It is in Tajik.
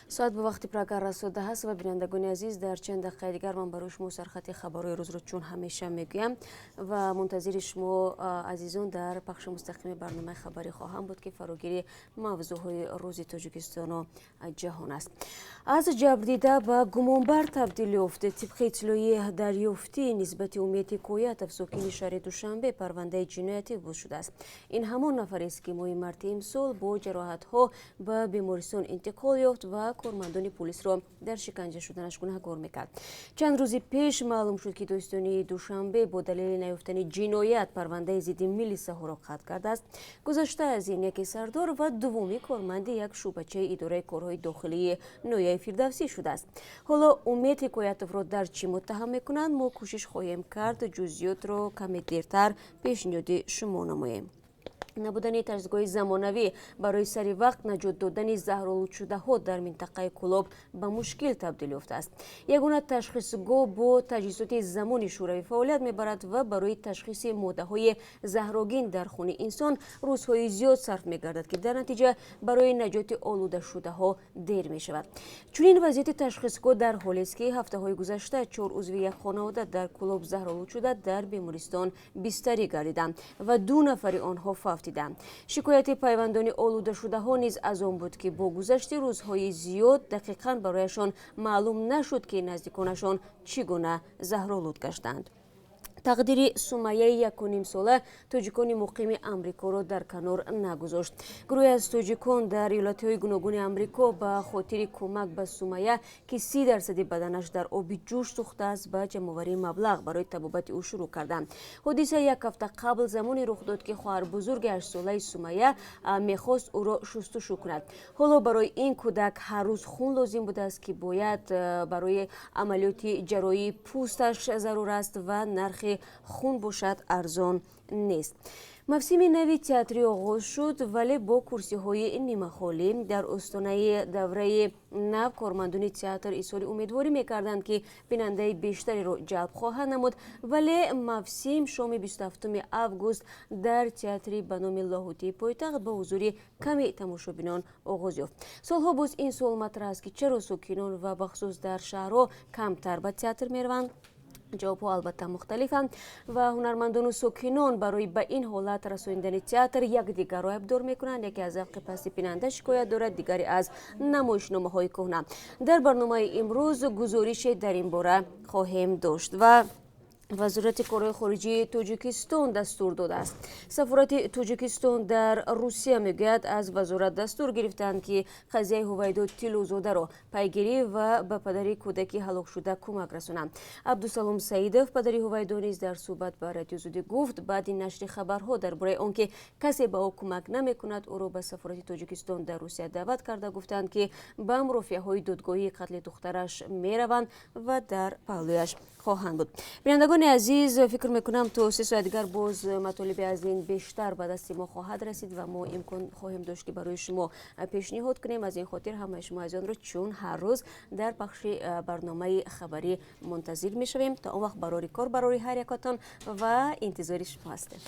Соат ба вақти Прага расо 10 аст ва, бинандагони азиз, дар чанд дақиқаи дигар ман барои шумо сархати хабарҳои рӯзро чун ҳамеша мегӯям ва мунтазири шумо, азизон, дар пахши мустақими барномаи хабарӣ хоҳам буд, ки фарогири мавзӯъҳои рӯзи Тоҷикистону ҷаҳон аст. Аз ҷабрдида ба гумонбар табдил ёфт. Тибқи иттилои дарёфтӣ, нисбати Умед Ҳикоятов, сокини шаҳри Душанбе, парвандаи ҷиноятӣ боз шудааст. Ин ҳамон нафарест, ки моҳи марти имсол бо ҷароҳатҳо ба бемористон интиқол ёфт ва кормандони пулисро дар шиканҷа шуданаш гунаҳгор мекард. Чанд рӯзи пеш маълум шуд, ки додситонии Душанбе бо далели наёфтани ҷиноят парвандаи зидди милисаҳоро қатъ кардааст. Гузашта аз ин, яке сардор ва дуввумӣ корманди як шӯъбачаи идораи корҳои дохилии ноҳияи Фирдавсӣ шудааст. Ҳоло Умед Ҳикоятовро дар чӣ муттаҳам мекунанд, мо кӯшиш хоҳем кард ҷузъиётро каме дертар пешниҳоди шумо намоем. Набудани таҷҳизгоҳи замонавӣ барои сари вақт наҷот додани заҳролудшудаҳо дар минтақаи Кӯлоб ба мушкил табдил ёфтааст. Ягона ташхисгоҳ бо таҷҳизоти замони Шӯравӣ фаъолият мебарад ва барои ташхиси моддаҳои заҳрогин дар хуни инсон рӯзҳои зиёд сарф мегардад, ки дар натиҷа барои наҷоти олудашудаҳо дер мешавад. Чунин вазъияти ташхисгоҳ дар ҳолест, ки ҳафтаҳои гузашта чор узви як хонавода дар Кӯлоб заҳролуд шуда, дар бемористон бистарӣ гардиданд ва ду нафари онҳо фавтиданд. Шикояти пайвандони олудашудаҳо низ аз он буд, ки бо гузашти рӯзҳои зиёд дақиқан барояшон маълум нашуд, ки наздиконашон чӣ гуна заҳролуд гаштанд. Тақдири Сумайяи 1,5 сола тоҷикони муқими Амрикоро дар канор нагузошт. Гурӯҳе аз тоҷикон дар иёлатҳои гуногуни Амрико ба хотири кӯмак ба Сумайя, ки 30 дарсади баданаш дар оби ҷӯш сӯхтааст, ба ҷамъоварии маблағ барои табобати ӯ шурӯъ карданд. Ҳодиса як ҳафта қабл замоне рух дод, ки хоҳарбузурги 8-солаи Сумайя мехост ӯро шустушӯ кунад. Ҳоло барои ин кӯдак ҳар рӯз хун лозим будааст, ки бояд барои амалиёти ҷарроҳии пӯсташ зарур аст ва нархи хун бошад, арзон нест. Мавсими нави театрӣ оғоз шуд, вале бо курсиҳои нимахолӣ. Дар остонаи давраи нав кормандони театр изҳори умедворӣ мекарданд, ки бинандаи бештареро ҷалб хоҳад намуд, вале мавсим шоми 27 август дар театри ба номи Лоҳутии пойтахт бо ҳузури ками тамошобинон оғоз ёфт. Солҳо боз ин суол матраҳ аст, ки чаро сокинон ва бахусус дар шаҳрҳо камтар ба театр мераванд. Ҷавобҳо албатта мухталифанд ва ҳунармандону сокинон барои ба ин ҳолат расонидани театр якдигарро айбдор мекунанд. Яке аз завқи пасти бинанда шикоят дорад, дигаре аз намоишномаҳои кӯҳна. Дар барномаи имрӯз гузорише дар ин бора хоҳем дошт. Ва Вазорати корҳои хориҷии Тоҷикистон дастур додааст. Сафорати Тоҷикистон дар Русия мегӯяд, аз вазорат дастур гирифтаанд, ки қазияи Ҳувайдо Тиллозодаро пайгирӣ ва ба падари кӯдаки ҳалокшуда кӯмак расонанд. Абдусалом Саидов, падари Ҳувайдо, низ дар суҳбат ба Радиои Озодӣ гуфт, баъди нашри хабарҳо дар бораи он ки касе ба ӯ кӯмак намекунад, ӯро ба сафорати Тоҷикистон дар Русия даъват карда гуфтанд, ки ба мурофиаҳои додгоҳии қатли духтараш мераванд ва дар паҳлӯяш хоҳанд буд. Бинандагони азиз, фикр мекунам, то 3 соат дигар боз матолиби аз ин бештар ба дасти мо хоҳад расид ва мо имкон хоҳем дошт, ки барои шумо пешниҳод кунем. Аз ин хотир ҳамаи шумо азизонро чун ҳар рӯз дар пахши барномаи хабарӣ мунтазир мешавем. То он вақт барори кор барори ҳар якатон ва интизори шумо ҳастем.